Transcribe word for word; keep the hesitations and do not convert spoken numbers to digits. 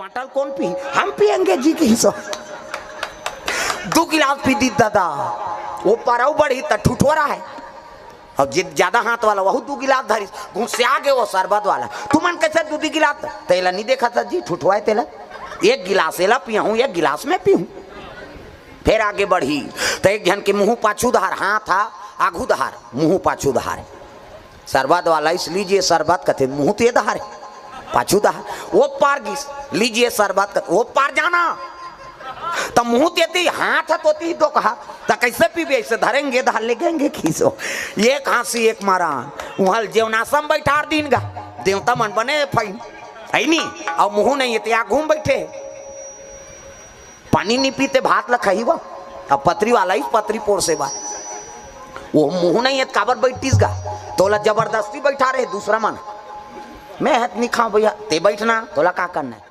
पाटल कौन पी? हम पियेंगे जी, किहिस ओ। दू गिलास पी दिस दादा, ओ पार अउ बढ़िस त ठुठोरा हे। अउ जे ज्यादा हाथ वाला, वहू दू गिलास धरिस, घुसिया गे ओ सरबत वाला। तुमन कइसे दू दू गिलास? तेला नइ देखत हस जी, ठुठोरा हे तेला। एक गिलास एला पियाहूं, एक गिलास मैं पीहूं। फेर आगे बढ़िस त एक झन के मुहूं पाछू डहार, हाथ ह आघू डहार, मुहूं पाछू डहार। सरबत वाला, "इस लीजिए सरबत," कथे, मुहूं तो ए डहार हे, पाछू डहार। ओ पार गिस, "लीजिए सरबत," कथे, ओ पार जाना। त मुहूं तो एती, हाथ ह तो एती, दू कहा, त कइसे पीबे? "अइसे धरेंगे, डहार ले जाएंगे," किहिस ओ। एक हाँसी, एक मारा। उहां ल जेवनासम बइठार दीन गा, देवता मन बने फइन, हे नी? अउ मुहूं नइ हे ते आघू म बइठे। पानी नइ पीते, भात ल खाही वो। अब पतरी वाला ही पतरी पोर से बात। ओ मुहूं नइ हे त काबर बइठिस गा? तोला जबरदस्ती बइठारे हे दूसरा मन। मैं हत नइ खांव भइया, ते बइठ ना, तोला का करना हे?